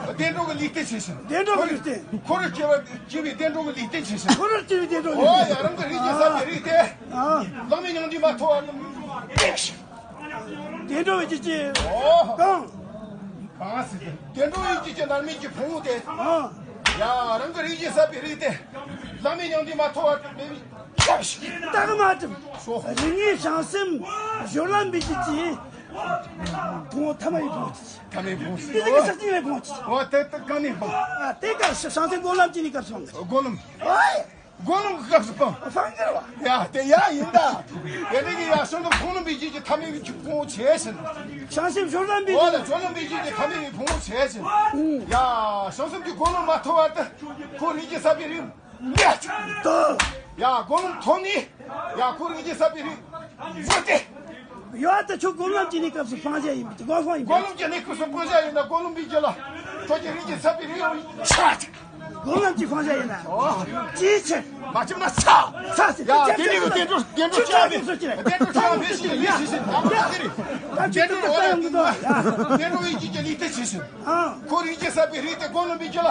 བདེ་འགྲོ་གི་ལུས་རྟེན་བྱས་ཤིང་། བདེ་འགྲོ་གི་ལུས་རྟེན། འཁོར་བར་སྐྱེ་བ་སྐྱེ་བའི་བདེ་འགྲོ་གི་ལུས་རྟེན་བྱས་ཤིང་། འཁོར་བར་སྐྱེ་བའི་བདེ་འགྲོ་གི་ལུས་རྟེན། ཨོ་ཡ། རང་གི་རིགས་ཀྱི་ས་པའི་རིགས་དེ། ཨ། ལྷག་མེད་མྱང་འདས་མ་ཐོབ་བར་དུ། བདེ་འགྲོ་བའི་རྒྱུད་ཀྱི། ཨོ། གང་། གང་ཟེར་ཏེ། བདེ་འགྲོ་བའི་རྒྱུད་ཀྱི་མནར་མེད་ཀྱི་ཕུང་པོ་དེ། ཨ། ཡ། རང་གི་རིགས་ཀྱི་ས་པའི་རིགས་དེ། ལྷག་མེད་མྱང་འདས་མ་ཐོབ་བར་དུ་མེད་པའི་ཆབ་ཞིག་རྟགས་མ་གྲུབ། ཤོག་རིགས་ངེས་བྱང་སེམས་སྦྱོར་ལམ་པའི་རྒྱུད་ཀྱི་ཕུང་པོ་ཐ་མལ་གྱི་ཕུང་པོ་ཅིག་ཐ་མལ་ཕུང་པོ་ཅིག་དེ་ལ་གི་ས་སྟེང་ལས་ཕུང་པོ་ཅིག་ཨོ། དེ་ལྟར་གང་ནས་སྤང་། ཨ། དེ་ག་བྱང་སེམས་སྒོམ་ལམ་གྱི་གནས་སྐབས་སུ་སྤང་། སྒོམ་ལམ། ཨོ། སྒོམ་ལམ་གྱི་སྐབས་སུ་སྤང་། སྤང་གི་རེད་བ། ཡ། དེ་ཡ་ཡིན་ད། དེ་ནས་ཀྱི་ཡ་བྱང་སེམས་སྒོམ་ལམ་པའི་རྒྱུད་ཀྱི་ཐ་མལ་གྱི་ཕུང་པོ་བྱས་ཟིན། བྱང་སེམས་སྦྱོར་ལམ་པའི། ཨོ་ལ། སྦྱོར་ལམ་པའི་རྒྱུད་ཀྱི་ཐ་མལ་གྱི་ཕུང་པོ་བྱས་ཟིན། ཡ། བྱང་སེམས་ཀྱི་སྒོམ་ལམ་མ་ཐོབ་བར་དུ་ཁོ་རིགས་ཀྱི་ས་པའི་རིགས། ལས་ཅིག་ཏུ། ཡ། སྒོམ་ལམ་ཐོབ་ནས། ཡ། ཁོ་རིགས་ཀྱི་ས་པའི་རིགས་ཡོད་དེ། ཡོད་དེ། ཁྱོད་སྒོམ་ལམ་གྱི་གནས་སྐབས་སུ་སྤང་བྱ་ཡིན་པས། སྒོམ་སྤང་ཡིན་པས། སྒོམ་ལམ་གྱི་གནས་སྐབས་སུ་སྤང་བྱ་ཡིན་ན་སྒོམ་ལམ་པའི་རྒྱུད་ལ་ཁྱོད་ཀྱི་རིགས་ཀྱི་ས་པའི་རིགས་ཡོད་ཆགས་ཅིག་སྒོམ་ལམ་གྱི་སྤང་བྱ་ཡིན་ན། ཨོ། ཅིའི་ཕྱིར། མ་ཁྱབ་ན་ཆགས། ཆགས་ཟེར། ཡ། དེ་ནས་གི་བདེ་འགྲོ་བདེ་འགྲོ་ཆགས་པའི་བདེ་འགྲོ་ཆགས་པའི་ཕྱིར་ལས་ཤེས་ཤིང་། ཡ། དེ་རེད། བདེ་འགྲོ་ལ་ཡོང་གི་འདུག་བདེ་འགྲོ་བའི་རྒྱུད་ཀྱི་ལུས་རྟེན་བྱས་ཤིང་། ཨ། ཁོ་རིགས་ཀྱི་ས་པའི་རིགས་དེ་སྒོམ་ལམ་པའི་རྒྱུད་ལ་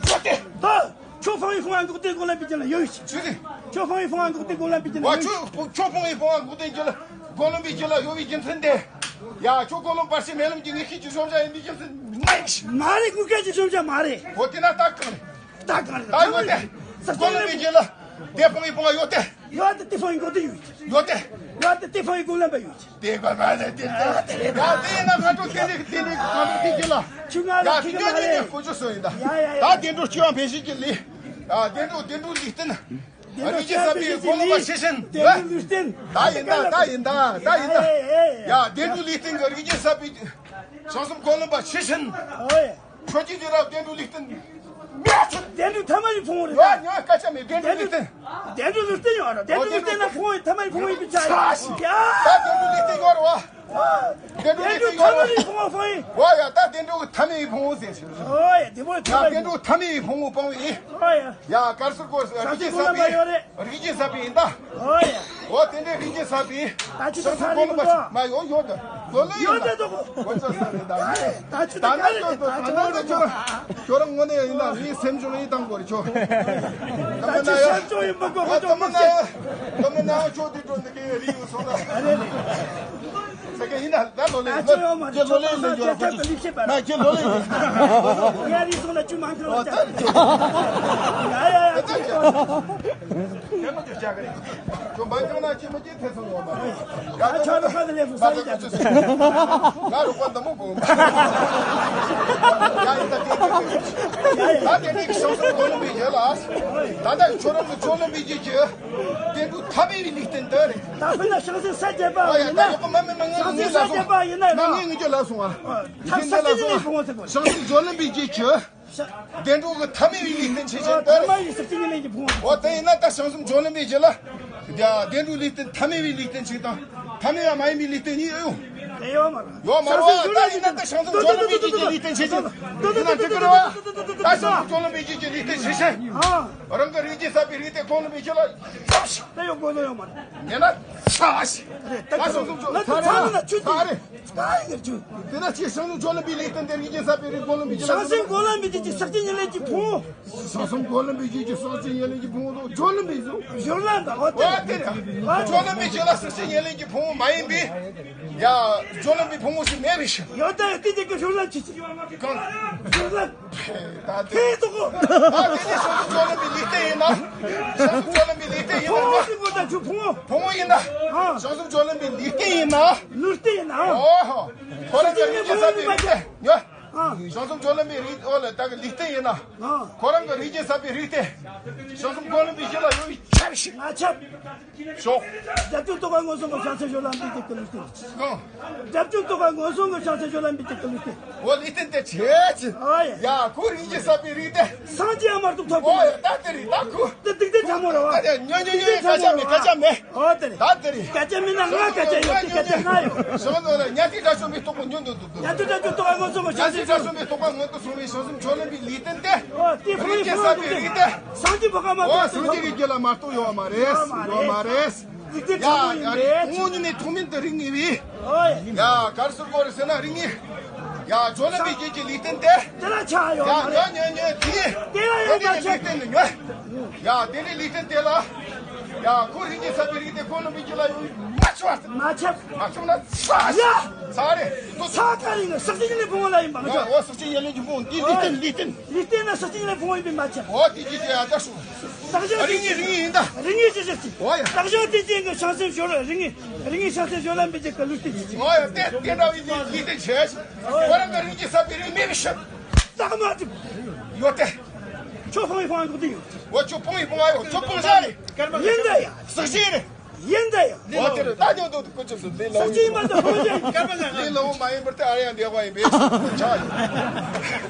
ཡོད་དེ། ད། ཁྱོད་སྤང་བའི་སྤང་བ་འགོག་བདེན་སྒོམ་ལམ་པའི་རྒྱུད་ལ་ཡོད་ཅིག་ཅི་རེད། ཁྱོད་སྤང་བའི་སྤང་བ་འགོག་བདེན་སྒོམ་ལམ་པའི་རྒྱུད་ལ་ཡོད། ཁྱོད་ཁྱོད་སྤང་བའི་སྤང་བ་འགོག་བདེན་རྒྱུད་ལ་སྒོམ་ལམ་པའི་རྒྱུད་ལ་ཡོད་པའི་རྒྱུ་མཚན་དེ། ཡ། ཁྱོད་སྒོམ་ལམ་བར་ཆད་མེད་ལམ་གྱི་དངོས་ཤེས་ཀྱི་བཟོ་བྱ་ཡིན་པའི་རྒྱུ་མཚན་མ་ཡིན་ཞིག་མ་རེད། དངོས་ཤེས་ཀྱི་བཟོ་བྱ་མ་རེད། འོ། དེ་ན་རྟགས་གང་རེད། རྟགས་གང་རེད། ད་ཡོད་དེ། སྒོམ་ལམ་པའི་རྒྱུད་ལ་དེ་སྤང་བའི་སྤང་བ་ཡོད་དེ། ཡོད་དེ། དེ་སྤང་བའི་འགོག་བདེན་ཡོད་ཅིག་ཡོད་དེ། ཡོད་དེ། དེ་སྤང་བའི་སྒོམ་ལམ་པ་ཡོད་ཅིག་དེ་ག་མ་རེད། དེ་ལྟར་ཡ། དེ་ཡིན་ན་ང་ཚོ་དེ་ནས་དེ་ནས་གང་དུ་དེ་རྒྱུད་ལ། ཁྱོད་ང་ལ། ཡ། ཁྱོད་ཁྱོད་ཉོན་ཉོན་ཉོན། ཡ་ཡ་ཡ། གོ་ཆོད་སོང་ཡིན་ད། ཡ་ཡ་ཡ། ད་བདེ་འགྲོ་སྤྱོད་པ་འཕེན་བྱེད་ཀྱི་ལས། ཡ། བདེ་འགྲོ་བདེ་འགྲོ་ལུས་རྟེན། རིགས་རྒྱུད་གསར་པའི་གོ་ལོག་པ་ཤེས་བཞིན། ད་ཡིན་ད། ད་ཡིན་ད། ད་ཡིན་ད། ཡ། བདེན་གྲུབ་ལུས་རྟེན་གྱི་རིགས་རྒྱུད་གསར་པའི་བྱང་སེམས་གོ་ལོག་པ་ཤེས་བཞིན། ཁྱོད་ཀྱི་རྒྱུད་ར་བདེན་གྲུབ་ལུས་རྟེན་མེད་ཚུལ། བདེན་གྲུབ་ཐ་མ་ཡི་ཕུང་བོ་རེད། ཡོད་ཉོ་སྐད་ཆ་མེད། བདེན་གྲུབ་ལུས་རྟེན། བདེན་གྲུབ་ལུས་རྟེན་ཡོད་ར། བདེན་གྲུབ་ལུས་རྟེན་ན་ཕུང་བོ་ཐ་མ་ཡི་ཕུང་བོ་ཡིན་པའི་ཆ་ཡིན། ཡ། ད་བདེན་གྲུབ་ལུས་རྟེན་ཡོད་ར་བ། བདེན་གྲུབ་ལུས་རྟེན་ཡོད་ར་བ། ཨོ་ཡ། ད་བདེན་གྲུབ་ཐ་མ་ཡི་ཕུང་བོ་ཟེར། ཨོ་ཡ། བདེན་གྲུབ་ཐ་མ་ཡི་ཕུང་བོ་སྤང་བའི། ཨོ་ཡ། ཡ། གར་སོར་གོ་རིགས་རྒྱུད་གསར་པའི། རིགས་རྒྱུད་གསར་པའི་ཡིན་ད། ཨོ་ཡ། འོ་དེ་འདྲའི་རིགས་རྒྱུད་གསར་པའི། ད་ཅི་ད་ས་རེད་མ་ཡོད་ཡོད་ད། ལོ་ལེ་ཡོད་ད། ད་ཅི་ད་ག་རེད། ད་ཅི་ད་ཅི་ཁྱོད་རང་ངོ་ནས་ཡིན་ན་ངའི་སེམས་ཆུང་ཡིན་དང་གོ་རེ་ཆོ། ད་ཅི་སེམས་ཆུང་ཡིན་པ་གོ་གོ་ཆོ་མ་ཟེར། ད་མ་ན་ཆོ་དེ་འགྲོ་འདི་གའི་རིགས་ཡོད་སོང་ད། ས་ཀྱ་ཡིན་ན་ད་ལོ་ལེ་ད་ཅི་ཡོད་མ་རེད། ལོ་ལེ་ལེ་ཡོད་ར་ཁོ་ཅི་ན་ཁྱེད་ལོ་ལེ་ཡིན། ཡ་རིགས་སོང་ན་ཅུ་མ་འཁོར་བ་ད་ཅི་ཡ་ཡ་ཡ་ད་ཅི་ཡོད། དེ་མ་ཅོ་ཅག་རེད། ཅོ་མ་ཅོ་ན་ཅི་མ་ཅི་ཐེ་ཚོམ་ཡོད་མ་རེད། ང་ཆ་རུ་ཁ་ལེ་ཧྥུ་ས་ཡི་ད། ང་རུ་ཁ་འདི་མོ་གོ། ཡ་ཡི་ད་དེ་དེ་ད་དེ་ནི་ཤོག་སོང་གོ་ལོ་མི་རྒྱལ་ལ། ད་ད་ཁྱོད་རང་གི་ཅོ་ལོ་མི་རྒྱལ་གྱི། དེ་འདུ་ཐ་མི་བའི་ལུགས་བསྟན་འདི་རེད། ད་དཔེར་ན་ཤང་སེ་ས་བརྒྱད་པ་ཨ་ཡ་ཡིན་ད་ན། ཡོག་མ་མི་མ་ངན་ཤང་སེ་ས་བརྒྱད་པ་ཡིན་ན་ན་ངན་ངན་གྱི་ལ་སོང་ཨ། ཐ་ས་ས་ས་ས་ས་ས་ས་ཤང་སེ་ཅོ་ལོ་མི་རྒྱལ་གྱི། བདེན་གྲུབ་ཀྱི་ཐ་མི་བའི་ལུགས་བསྟན་ཆེ་ཆེན་ལྟར། ཐ་མ་ཡི་ཟག་བཅས་ཉེར་ལེན་གྱི་ཕུང་བོ། འོ་དེ་ཡིན་ན་ད་བྱང་སེམས་སྦྱོར་ལམ་པའི་རྗེས་ལ། བདེན་གྲུབ་ལུས་རྟེན་ཐ་མི་བའི་ལུས་རྟེན་ཆེ་དང་། ཐ་མི་ཡང་མ་ཡིན་པའི་ལུས་རྟེན་གཉིས་ཨེ་ཡོང་། དེ་ཡོད་མ་རེད། ཡོད་མ་རེད་བ། ད་ཡིན་ན་ད་བྱང་སེམས་སྦྱོར་ལམ་པའི་རྗེས་ཀྱི་ལུས་རྟེན་ཆེ་ཆེན། འདི་ན་འགྲིག་གི་རེད་བ། ད་བྱང་སེམས་སྦྱོར་ལམ་པའི་རྗེས་ཀྱི་ལུས་རྟེན་ཆེ་ཆེན། རང་གི་རིགས་རྒྱུད་གསར་པའི་རིགས་དེ་གོ་ལོང་པའི་རྗེས་ལ། ད་ཡོད་དགོས་དོན་ཡོད་མ་རེད། ཉན་ན་ཚ་ཞིག་ད་བྱང་སེམས་སྦྱོར་ཚ་རེད། ཚ་རེད། ད་ཡིན་གྱི་རེད། དེ་ན་ཁྱེད་བྱང་སེམས་སྦྱོར་ལམ་པའི་ལུས་རྟེན་དེ་རིགས་རྒྱུད་གསར་པའི་རིགས་གོ་ལོང་པའི་རྗེས་ལ། བྱང་སེམས་སྦྱོར་ལམ་པའི་རྗེས་ཀྱི་ཟག་བཅས་ཉེར་ལེན་གྱི་ཕུང་བོ། བྱང་སེམས་སྦྱོར་ལམ་པའི་རྗེས་ཀྱི་ཟག་བཅས་ཉེར་ལེན་གྱི་ཕུང་བོ་དང་སྦྱོར་ལམ་པའི་གཟུགས། སྦྱོར་ལམ་དང་འོ་དེ་རེད། སྦྱོར་ལམ་པའི་རྗེས་ལ་ཟག་བཅས་ཉེར་ལེན་གྱི་ཕུང་བོ་མ་ཡིན་པའི། ཡ། སྦྱོར་ལམ་པའི་ཕུང་བོ་ཞིག་མེད་པའི་ཕྱིར། ཡོད་ད་ཡོད་དེ་དེ་གི་སྦྱོར་ལམ་ཅི་ཅི། གང་། སྦྱོར་ལམ། ད་དེ་ཐེ་ཏོ་གོ། ད་དེ་ནི་བྱང་སེམས་སྦྱོར་ལམ་པའི་ལུས་རྟེན་ཡིན་ན། བྱང་སེམས་སྦྱོར་ལམ་པའི་ལུས་རྟེན་ཡིན་ན། ཕུང་བོ་ཞིག་གོ་ད་ཆུ་ཕུང་བོ། ཕུང་བོ་ཡིན་ན། ཨ། བྱང་སེམས་སྦྱོར་ལམ་པའི་ལུས་རྟེན་ཡིན་ན། ལུས་རྟེན་ཡིན་ན། ཨོ་ཧོ། ཁོ་རང་གི་རིགས་རྒྱུད་གསར་པའི་རིགས་རྟེན་ཉོ། ཨ། བྱང་སེམས་སྦྱོར་ལམ་པའི་རིགས་འོ་ལ་ད་གི་ལུས་རྟེན་ཡིན་ན། ཨ། ཁོ་རང་གི་རིགས་རྒྱུད་གསར་པའི་རིགས་རྟེན། བྱང་སེམས་སྦྱོར་ལམ་པའི་རྗེས་ལ་ཡོད་པའི་ཆ་ཞིག་ང་ཁྱབ། ཤོག་རྒྱབ་ལྗོངས་རྟོག་པ་མངོན་སུམ་གྱི་བྱང་སེམས་སྦྱོར་ལམ་པའི་རྗེས་ཀྱི་ལུས་རྟེན། གང་། རྒྱབ་ལྗོངས་རྟོག་པ་མངོན་སུམ་གྱི་བྱང་སེམས་སྦྱོར་ལམ་པའི་རྗེས་ཀྱི་ལུས་རྟེན། འོ་ལུས་རྟེན་དེ་ཆེ་ཆེ། ཨ་ཡ། ཡ་ཁོ་རིགས་རྒྱུད་གསར་པའི་རིགས་རྟེན། སངས་རྒྱས་ཨ་མར་ཐུག་ཐོབ། འོ་ཡ་ད་དེ་རེད་ད་ཁོ། དེ་སྡིག་སྡིག་ཚ་མོ་རེད་བ། ད་དེ་ཉོ་ཉོ་ཉོ་སྐད་ཆ་མེད་སྐད་ཆ་མེད། འོ་དེ་རེད། ད་དེ་རེད། སྐད་ཆ་མེད་ན་ང་སྐད་ཆ་ཡོད་དེ་སྐད་ཆ་ང་ཡོད། བྱང་ལོ་ལ་ཉ་ཐིག་དགྲ་བཅོམ་པའི་རྟོག་པ་མངོན་དུ་འདུག་ཉ་ཐིག་དགྲ་བཅོམ་རྟོག་པ་མངོན་སུམ་གྱི་བྱང་སེམས་སྦྱོར་ལམ། ཉ་ཐིག་དགྲ་བཅོམ་པའི་རྟོག་པ་མངོན་དུ་སོང་བའི་བྱང་སེམས་སྦྱོར་ལམ་པའི་ལུས་རྟེན་དེ། འོ་དེ་ཕུང་བོའི་ཕུང་བོ་འདུག་སྟེ། སངས་རྒྱས་བོད་ཁ་མ་ཐོབ་སངས་རྒྱས་ཀྱི་རྒྱུད་ལ་མ་གཏོགས་ཡོད་མ་རེད། ཡོད་མ་རེད། ཡ་ཡ་རེད། ཕུང་བོ་ཉིད་ནས་ཐོག་མིན་དུ་རིག་ངེས་པའི། ཡ་གར་སོར་གོ་རེ་ཟེར་ན་རིག་ངེས། ཡ་སྦྱོར་ལམ་པའི་རྗེས་ཀྱི་ལུས་རྟེན་དེ། དེ་ལ་ཆ་ཡོད་མ་རེད། ཉོ་ཉོ་ཉོ་དེ། དེ་ལ་ཡོད་མ་ཆགས། ལུས་རྟེན་དུ་ཉོ། ཡ་དེ་ནི་ལུས་རྟེན་དེ་ལ། ཡ་ཁོ་རིགས་རྒྱུད་གསར་པའི་རིགས་དེ་གོ་ལོང་པའི་རྗེས་ལ་ཡོད་མ་ཆགས། མ་ཆགས། མ་ཆགས་ན་ཚ་ཡ། ཚ་རེད། ཚ་ག་རེ་ཡིན་ན་ཟག་བཅས་ཉེར་ལེན་ཕུང་བོ་ལ་ཡིན་པ་ང་ཚོ། འོ་ཟག་བཅས་ཉེར་ལེན་གྱི་ཕུང་བོ་འདི་ལུས་རྟེན་ལུས་རྟེན། ལུས་རྟེན་ན་ཟག་བཅས་ཉེར་ལེན་ཕུང་བོ་ཡིན་པས་མ་ཆགས། འོ་དེ་ཅི་ཅི་ཡ་ད་ཤོག་རིག་ངེས་རིག་ངེས་ཡིན་ད། རིག་ངེས་ཅི་ཟེར་ཅི། འོ་ཡ། བདག་བྱང་རྟེན་ཅན་གྱི་བྱང་སེམས་སྦྱོར་རིག་ངེས་རིག་ངེས་བྱང་སེམས་སྦྱོར་ལམ་པའི་རྗེས་ཀྱི་ལུས་རྟེན་ཅི་ཅི། འོ་ཡ་དེ་དེ་འདྲ་བའི་ལུས་ལུས་རྟེན་ཆེ། ཁོ་རང་གི་རིགས་རྒྱུད་གསར་པའི་རིགས་མེད་པའི་ཕྱིར། རྟགས་མ་གྲུབ། ཡོད་དེ། ཁྱོད་ཕུང་བོའི་ཕུང་བོ་འདུག་དེ་ཡོད། འོ་ཁྱོད་ཕུང་བོའི་ཕུང་བོ་ཡོད་ཁྱོད་ཕུང་བྱ་རེད། ཡིན་ད་ཡ། ཟག་བཅས་རེད། ཡིན་ད་ཡ། འོ་དེ་རེད་ད་ཉོ་འདུག་ཁོ་ཆུ་སུ་ལས་ལ་འོ། ཟག་བཅས་མ་གཏོགས་ཕུང་བོ་ཅི་ཡིན། ལས་ལ་འོ་མ་ཡིན་པར་ཐལ། ཨ་རེ་ཡང་འདས་པ་ཡིན་པས་ཆགས་ཡོད།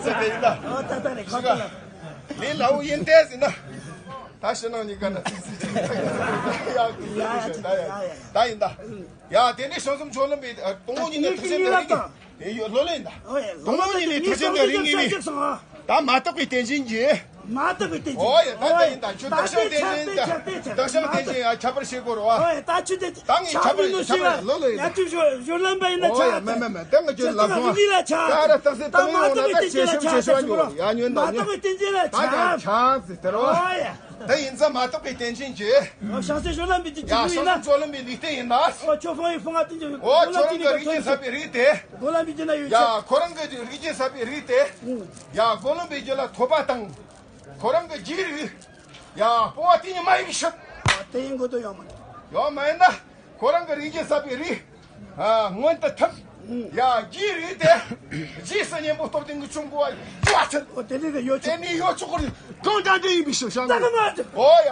ཟེར་དེ་ཡིན་ད། འོ་ད་ད་རེད་ཁ་ཁ་ལ། ལས་ལ་འོ་ཡིན་ཏེ་ཟེར་ན། ད་ཕྱི་ནང་གཉིས་ཀ་ན་ཡ་ཡ་ད་ཡ་ད་ཡིན་ད། ཡ་དེ་ནས་བྱང་སེམས་སྦྱོར་ལམ་པའི་དང་པོ་ཉིད་ནས་ཐུགས་རྗེ་ལ་རིག་ངེས་དེ་ཡོད་ལོ་ལེན་ད། དང་པོ་ཉིད་ནས་ཐུགས་རྗེ་ལ་རིག་ངེས་པའི། ད་མ་རྟོགས་པའི་རྟེན་ཅན་གྱི། མ་རྟོགས་པའི་རྟེན་ཅན། ཨོ་ཡ་ད་ལྟ་ཡིན་ད་ཁྱོད་བདག་བྱང་རྟེན་ཅན་ད། བདག་བྱང་རྟེན་ཅན་ཡ་ཁྱད་པར་ཤེས་དགོས་རེད་བ། ཨོ་ཡ་ད་ཁྱོད་དེ་ད་ངས་ཁྱད་པར་ཁྱད་པར་ལོ་ལོ་ཡིན་ད། ཡ་ཁྱོད་ཞོ་ཞོ་ལམ་པ་ཡིན་ན་ཆ། ཨོ་ཡ་མེད་མེད་མེད་ད་ངས་ཁྱོད་ལབ་སོང་། ད་ར་རྟགས་སེ་ད་ཏང་ཡོང་ན་ད་ཆེ་ཤོས་ཆེ་ཤོས་ཉོ་ཡ་ཉོན་ད་ཉོན། ད་ཀྱང་ཆགས་ཟེར་དེ་རེད་བ། ཨོ་ཡ། ད་ཡིན་ཙང་མ་རྟོགས་པའི་རྟེན་ཅན་གྱི། ཨོ་བྱང་སེམས་ཞོ་ལམ་པའི་རྟེན་ཅན་ཡ་ཡིན་ན། བྱང་སེམས་ཞོ་ལམ་པའི་ལུས་རྟེན་ཡིན་ན། ཨོ་ཁྱོད་ཕང་ཡིན་ཕང་ང་རྟེན་ཅན་ཡིན། ཨོ་ཁྱོད་རང་གི་རིགས་རྒྱུད་ཟབ་པའི་རིགས་དེ། ཞོ་ལམ་པའི་རྒྱུད་ན་ཡོད་ཡ་ཆོག་ཁོ་རང་གི་རིགས་རྒྱུད་ཟབ་པའི་རིགས་དེ། ཡ་སྒོམ་ལམ་པའི་རྒྱུད་ལ་ཐོབ་པ་དང་། ཁོ་རང་གི་རྒྱུད་རིགས། ཡ་སྤོང་བ་དེ་ཉིད་མ་ཡིན་ཤོད། དེ་ཡིན་དགོས་དོན་ཡོད་མ་རེད། ཡོད་མ་ཡིན་ན། ཁོ་རང་གི་རིགས་རྒྱུད་ཟབ་པའི་རིགས། ཨ་མངོན་དུ་ཐུབ། ཡ་རྒྱུད་རིགས་དེ། རྗེས་སུ་གཉེན་པོ་སྟོབས་ལྡན་གྱི་ཆུང་གོ་བ་ཡོད་ཚད། ཨོ་དེ་ནི་ཡོད་ཆོག་དེ་ནི་ཡོད་ཆོག་གོ་རེད། གང་འདྲ་འདྲ་ཡིན་པའི་ཤོད་བྱ་ན། ཨོ་ཡ།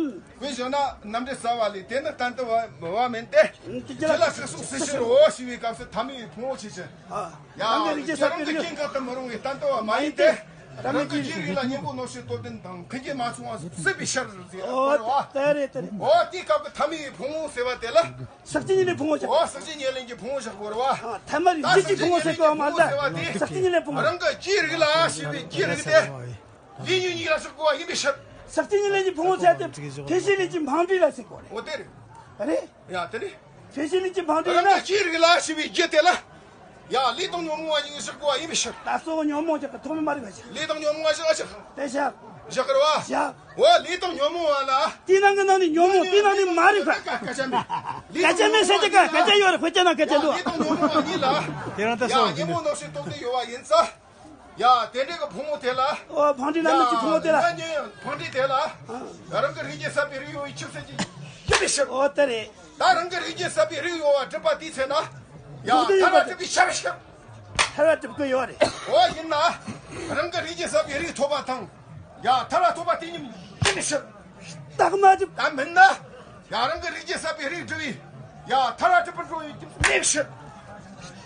ཨུམ། དཔེ་བཞག་ན་རྣམ་འགྲེལ་གསར་བ་ལས་དེ་ནི་གཏན་དུ་བ་བ་མིན་ཏེ། ཨུམ། དེ་ལ་སྲིད་གསུམ་སྲིད་ཕྱིར་འོ་ཞེས་པའི་སྐབས་སུ་ཐ་མའི་ཕུང་པོ་ཆོས་ཅན། ཨ། ཡང་རང་གི་རིགས་ཀྱི་ས་བོན་རང་གི་རྐྱེན་གང་དུ་མི་རུང་བའི་གཏན་དུ་བ་མ་ཡིན་ཏེ། རང་གི་རྒྱུད་རིགས་ལ་གཉེན་པོ་གནོད་བྱེད་སྟོབས་ལྡན་དང་མཁན་གྱིས་མ་ཚོང་བ་སྲིད་པའི་ཕྱིར་ཟེར་བ་རེད་བ། དེ་རེད་དེ་རེད། འོ་དེའི་སྐབས་ཀྱི་ཐ་མའི་ཕུང་པོ་ཟེར་བ་དེ་ལ། ཟག་བཅས་གཉིས་ལས་ཕུང་པོ་ཆགས། འོ་ཟག་བཅས་གཉིས་ལས་ཀྱི་ཕུང་པོ་བཞག་དགོས་རེད་བ། ཐ་མ་རིགས་རྒྱུད་ཀྱི་ཕུང་པོ་ཟེར་དགོས་བ་མ་ཟད། ཟག་བཅས་གཉིས་ལས་ཕུང་པོ། རང་གི་རྒྱུད་རིགས་ལ་ཞེས་པའི་རྒྱུད་རིགས་དེ། ལས་ཉོན་གཉིས་ལ་སོགས་པ་ཡིན་པའི་ཕྱིར། ཟག་བཅས་གཉིས་ལས་ཀྱི་ཕུང་པོ་ཟེར་ཏེ་ཕན་ཆད་ལས་ཀྱི་འཕངས་འབྲས་ལ་ཟེར་དགོས་རེད། འོ་དེ་རེད། རེད། ཡ་དེ་ནི། ཕན་ཆད་ལས་ཀྱི་འཕངས་འབྲས་ཡིན་ན། རང་གི་རྒྱུད་རིགས་ལ་ཞེས་པའི་རྒྱུད་དེ་ལ། ཡ་ལས་དང་ཉོན་མོངས་པ་གཉིས་བཞག་དགོས་པ་ཡིན་པའི་ཕྱིར། ད་གཙོ་བོ་ཉོན་མོངས་བཞག་གི་ཐོག་མ་མ་རིག་པ་བཞག་ལས་དང་ཉོན་མོངས་པ་བཞག་བཞག་དེ་བཞག་བཞག་གི་རེད་བ། བཞག་འོ་ལས་དང་ཉོན་མོངས་པ་ལ། དེའི་ནང་གི་ནང་ནས་ཉོན་མོངས་དེའི་ནང་ནས་མ་རིག་པ། སྐད་ཆ་མེད། སྐད་ཆ་མེད་ཟེར་གྱི་ག་སྐད་ཆ་ཡོད་རེད། དཔེ་ཆ་ནང་སྐད་ཆ་འདུག་ཡ་ལས་དང་ཉོན་མོངས་པ་གཉིས་ལ། དེ་རང་ལྟ་ཡ་སོང་། ཉོན་མོངས་གནོད་བྱེད་སྟོབས་ལྡན་ཡོད་པ་ཡིན་ཙང་། ཡ་དེ་འདྲའི་གི་ཕུང་པོ་དེ་ལ། ཨོ་འཕངས་འབྲས་རྣམ་སྨིན་གྱི་ཕུང་པོ་དེ་ལ། ཡ་ཉོན་འཕངས་འབྲས་དེ་ལ། རང་གི་རིགས་རྒྱུད་ཟད་པའི་རིགས་ཡོད་པའི་ཕྱིར་ཟེར་གྱི་ཡོད་པའི་ཕྱིར། ཨོ་དེ་རེད། ད་རང་གི་རིགས་རྒྱུད་ཟད་པའི་རིགས་ཡོད་པ་སྒྲུབ་པ་དེའི་ཚེ་ན། ཡ་ཐར་བ་སྒྲུབ་པའི་ཕྱིར་ཕྱིར། ཐར་བ་སྒྲུབ་ཀྱི་ཡོད་རེད། འོ་ཡིན་ན། རང་གི་རིགས་རྒྱུད་ཟད་པའི་རིགས་ཐོབ་པ་དང་། ཡ་ཐར་བ་ཐོབ་པ་དེ་གཉིས་ཡིན་པའི་ཕྱིར། རྟགས་མ་གྲུབ། ད་མིན་ན། ཡ་རང་གི་རིགས་རྒྱུད་ཟད་པའི་རིགས་སྒྲུབ་པའི། ཡ་ཐར་བ་སྒྲུབ་པར་འགྲོ་བའི་རྒྱུ་མེད་ཕྱིར།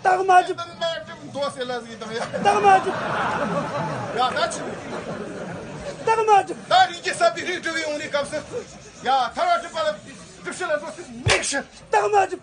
རྟགས་མ་གྲུབ། རྟགས་མ་གྲུབ་མདོ་ཟེར་ལ་ཟིག་དང་ཡ། རྟགས་མ་གྲུབ། ཡ་ད་ཅི། རྟགས་མ་གྲུབ། ད་རིགས་རྒྱུད་ཟད་པའི་རིགས་སྒྲུབ་པའི་ཡོང་ནས་སྐབས་སུ། ཡ་ཐར་བ་སྒྲུབ་པ་ལ་སྒྲུབ་བྱེད་ལ་འགྲོ་ས་མེད་ཕྱིར། རྟགས་མ་གྲུབ།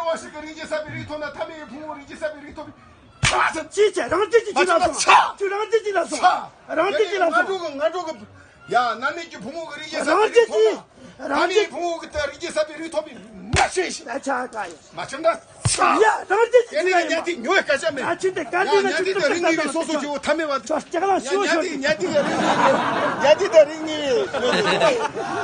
རུ་བ་ཞིག་གི་རིགས་རྒྱུད་ཟབ་པའི་རིགས་ཐོབ་ན། ཐ་མའི་ཕུང་པོ་རིགས་རྒྱུད་ཟབ་པའི་རིགས་ཐོབ་པའི་ཆ་ཚང་། ཅི་བྱེད། རང་རྒྱུད་ཀྱི་ཅི་ལ་སོང་། ཁྱོད་རང་རྒྱུད་ཀྱི་ལ་སོང་། རང་རྒྱུད་ཀྱི་ལ་སོང་། ང་འགྲོ་གི། ང་འགྲོ་གི། ཡ། ན་ནིང་གི་ཕུང་པོ་གི་རིགས་རྒྱུད་ཟབ་པའི་རིགས་ཐོབ་ན། རང་རྒྱུད་ཀྱི། ད་ནི་ཕུང་པོ་གི་ད་རིགས་རྒྱུད་ཟབ་པའི་རིགས་ཐོབ་པའི་མ་ཤེས་ཤིག་ད་ཆ་ག་ཡོད། མ་ཆུང་ད་ས། ཡ། རང་རྒྱུད་ཀྱི་དེ་ནི་ཡིན་ཡ། ཉན་ཐོས་ཉོ་བའི་སྐད་ཆ་མེད། ང་ཆུང་དེ་ག་ཡ། འདི་ན་ཉན་ཆུང་ཐོས་དེ་རིགས་ངེས་པའི་སོ་སོ་སྐྱེ་བོ་ཐ་མའི་བར་དུ། ཅོ་ལྕགས་ལ་ཡ། ཤོ་ཉན་ཤོ་ཐོས་ཉན་ཐོས་དེ་རིགས་ངེས་པའི། ཉན་ཐོས་དེ་རིགས་ངེས་པའི།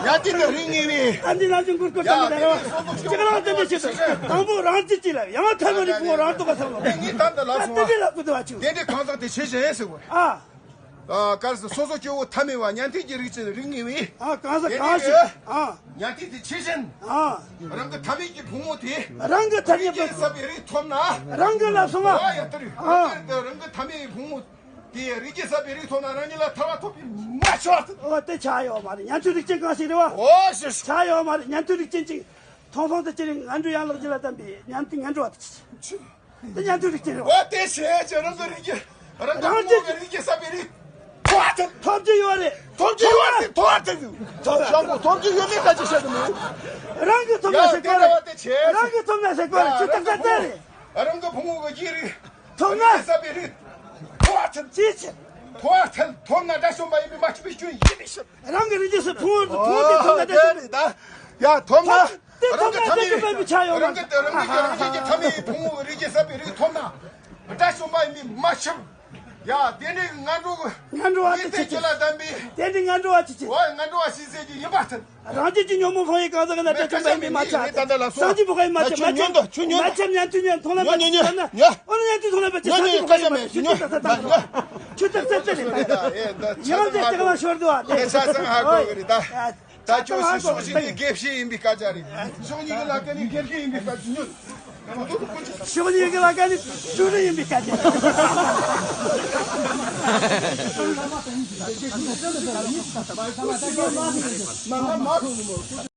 ཉན་ཐོས་དེ་རིགས་ངེས་པའི། ཨ་འདི་ན་ཆུང་མགུར་སྐོར་ཡ། ཙམ་མེད་དེ་ནི་དེ་རོ། སོ་སོ་སྐྱེ་ལྕགས་ལ་བོ་ཐ་མའི་དེ་ཆེ་ཤེས་ཤེས། དང་པོ་རང་རྒྱུད་ཀྱི་ལ། ཡང་ཐ་མའི་རིགས་ཕུང་པོ་རང་སྟོབས་པ་ཚང་ལ། དེ་ངས་ད་འདི་ལ་ཨ་སོང་དེ་འདྲ་ལ་བུ་དུ་བ་ཆུ། དེ་འདྲའི་གང་ཟག་དེ་ཆེ་ཤེས་ཟེར་བ། ཨ། ཨ། གལ་སྲིད་སོ་སོ་སྐྱེ་བོ་ཐ་མའི་བར། ཉན་ཐོས་ཀྱི་རིགས་ཀྱི་རིགས་ངེས་པའི། ཨ། གང་ཟག་གང་ཞིག་ཨ། ཉན་ཐོས་དེ་ཆེ་ཞིང་། ཨ། རང་གི་ཐ་མའི་གི་ཕུང་པོ་དེ། རང་གི་ཐ་མའི། རིགས་རྒྱུད་ཟབ་པའི་རིགས་ཐོབ་ན། རང་གི་ལ་སོང་ང་། ཨ། ཡ་ལྟར། ཨ། རང་གི་ཐ་མའི་ཕུང་པོ་དེ་རིགས་རྒྱུད་ཟབ་པའི་རིགས་ཐོབ་ན། རང་ཉིད་ལ་ཐར་པ་ཐོབ་པའི་མ་ཆོག་ཨ། དེ་ཆ་ཡོད་མ་རེད། ཉན་ཐོས་རིགས་ཅན་གང་ཞིག་རེད་བ། ཨོ་ཤི་ཤི། ཆ་ཡོད་མ་རེད། ཉན་ཐོས་རིགས་ཅན་ཅིག་མཐོང་སོང་དེ་ཅི་རིགས་ངན་འགྲོ་ཡན་ལག་བརྒྱད་ལ་བསྟན་པའི་ཉན་ཐོས་ངན་འགྲོ་བ་དེ་ཆི་ཆི། དེ་ཉན་ཐོས་རིགས་ཅན་རེད་བ། འོ་དེ་བྱས་ཀྱི་རང་གི་རིགས་ཀྱི། རང་གི་རང་ཕུང་པོ་གི་རིགས་རྒྱུད་ཟབ་པའི་རིགས་ཐོབ་ཐུབ། ཐོབ་རྒྱུ་ཡོད་རེད། ཐོབ་རྒྱུ་ཡོད་རེད། ཐོབ་ཐུབ། ཐོབ་ཤོག་གོ། ཐོབ་རྒྱུ་ཡོད་མེད་ད་ཅི་བཤད་གི་མིན། རང་གི་ཐོབ་ན་ཡ་ཟེར་དེ་གོ་རེད། རེད་བ། དེ་བྱས། རང་གི་ཐོབ་ན་ཟེར་གོ་རེད། ཡ་ཅི་ཏག་ཏག་ཏག་རེད། རང་གི་ཕུང་པོ་གི་རིགས་ཐོབ་ན། རིགས་རྒྱུད་ཟབ་པའི་རིགས་ཐོབ་ཐུབ། ཅི་ཆེ། ཐོབ་ཐུབ། ཐོབ་ན་དགྲ་བཅོམ་པ་ཡིན་པའི་མ་ཆོག་པའི་སྐྱོན་ཡིན་མི་ཤེས། རང་གི་རིགས་རྒྱུད་ཟབ་ཕུང་པོ་ཕུང་པོ་དེ་ཐོབ་ན་དགྲ་བཅོམ། ཡ་ཐོབ་ན། དེ་ཐོབ་ན་རང་གི་ཐ་མའི། དེ་ཐོབ་ན་ཆ་ཡོད་མ་རང་གི་དེ་རང་གི་རིགས་ཀྱི་ཐ་མའི་ཕུང་པོ་རིགས་རྒྱུད་ཟབ་པའི་རིགས་ཐོབ་ན། དགྲ་བཅོམ་པ་ཡིན་པའི་མ་ཆོག། ཡ་དེ་འདྲའི་ངན་འགྲོ་གི། ངན་འགྲོ་བ་དེ་ཆི་ཆི། ལ་བསྟན་པའི། དེ་འདྲའི་ངན་འགྲོ་བ་ཆི་ཆི། འོ་ངན་འགྲོ་བ་ཞིག་ཟེར་གྱི་ཡིན་པ་ཚོ། རང་རྒྱུད་ཀྱི་ཉོན་མོངས་ཕུང་པོའི་གང་ཟག་གི་ན་དགྲ་བཅོམ་པ་ཡིན་པའི་མ་ཆགས། སངས་རྒྱས་པོ་ག་ཡིན་མ་ཆགས། མ་ཆགས། ཉོན་དུ་ཆུ་ཉོན། མ་ཆགས། ཉན་ཐོས་ཉོན། མཐོང་ལ་མ་ཆགས་ན། ཨོ་ན་ཉན་ཐོས་མཐོང་ལ་མ་ཆགས། སངས་རྒྱས་པོ་ག་ཡིན་མ་ཆགས། ཆུ་ད་ད་ད་ཆུ་ད་ད་ད་ཡང་དེ་ལྟ་བ་ཤོར་འདུག་ཨ། དེ་ཆ་ཚང་ཧ་གོ་གི་རེད་ད། ད་ཁྱོད་ཕྱོགས་གཅིག་ནས་དགེ་བཤེས་ཡིན་པའི་སྐད་ཆ་རེད། ཕྱོགས་གཉིས་ཀྱི་ལ་ཀ་ནས་དགེ་བཤེས་ཡིན་པའི་སྐད་ཆ་ཉོན། ཕྱོགས་གཉིས་ཀྱི་ལ་ཀ་ནས་ཕྱོགས་རིས་ཡིན་པའི་སྐད་ཆ།